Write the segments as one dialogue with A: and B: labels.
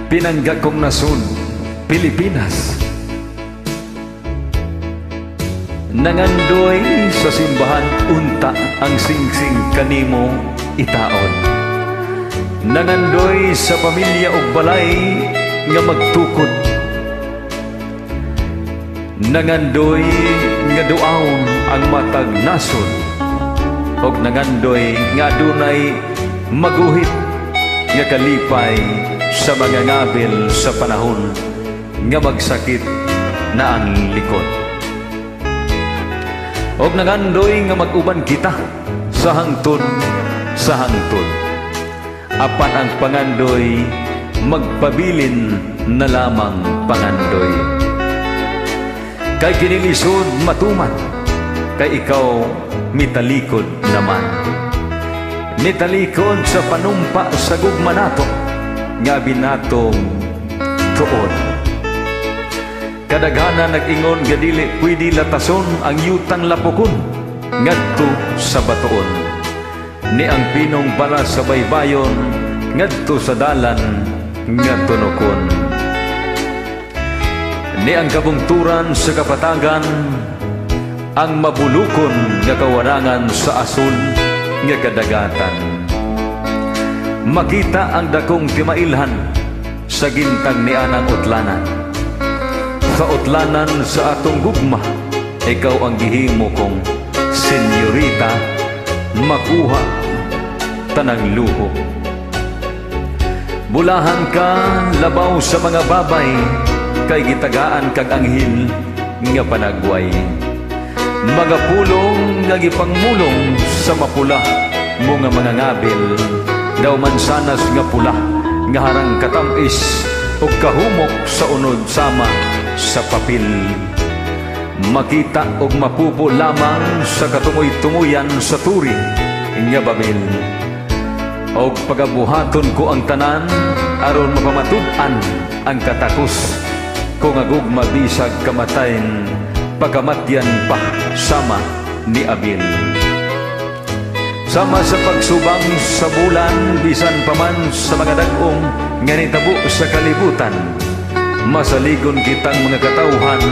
A: Pinangga kong nasod, Pilipinas. Nangandoy sa simbahan unta ang singsing kanimo itaon. Nangandoy sa pamilya ug balay nga magtukod. Nangandoy nga duawon ang matag nasod ug nangandoy nga adunay maguhit nga kalipay sa mga ngabil sa panahon nga magsakit na ang likod. Og nangandoy nga mag-uban kita sa hangtod sa hangtod. Apan ang pangandoy magpabilin na lamang pangandoy. Kay kinilisod matuman, kay ikaw mitalikod naman. Nitalikod sa panumpa sa gugma nato nga binatong tuod. Kadaghanan nag-ingon nga dili pwede latason ang yutang lapokon ngadto sa batuon. Ni ang pinong bala sa baybayon ngadto sa dalan nga tunokon. Ni ang kabungturan sa kapatagan ang mabulukon nga kawarangan sa asul nga kadagatan. Makita ang dakong timailhan sa gintang ni anang utlanan. Sa utlanan sa atong gugma, ikaw ang gihimo kong senyorita, makuha tanang luho. Bulahan ka labaw sa mga babay, kay gitagaan kag anghel nga panagway. Mga pulong nga gipangmulong sa mapula mo nga mga ngabil, daw mansanas nga pula nga harang katamis ug kahumok sa unod sama sa papel. Makita og mapupo lamang sa katungoy-tunguyan sa turi nga babil. Og pagabuhaton ko ang tanan aron mapamatud-an ang katakos ko nga gugma bisag kamatayon, pagamatyan pa sama ni Abil. Sama sa pagsubang sa bulan, bisan pa man sa mga dag-ong nga nitabo sa kalibutan, masaligon kitang mga katawhan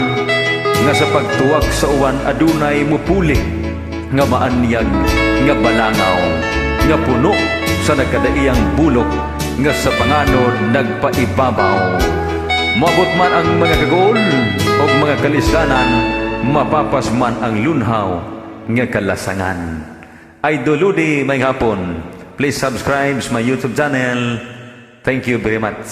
A: nga sa pagtuwak sa uwan adunay mupuli nga maanyag nga balangaw nga puno sa nagkadaiyang bulok nga sa panganod nagpaibabaw. Moabot man ang mga kagool o mga kalistanan, mapapas man ang lunhaw nga kalasangan. Idol Ludi, may hapon. Please subscribe my YouTube channel. Thank you very much.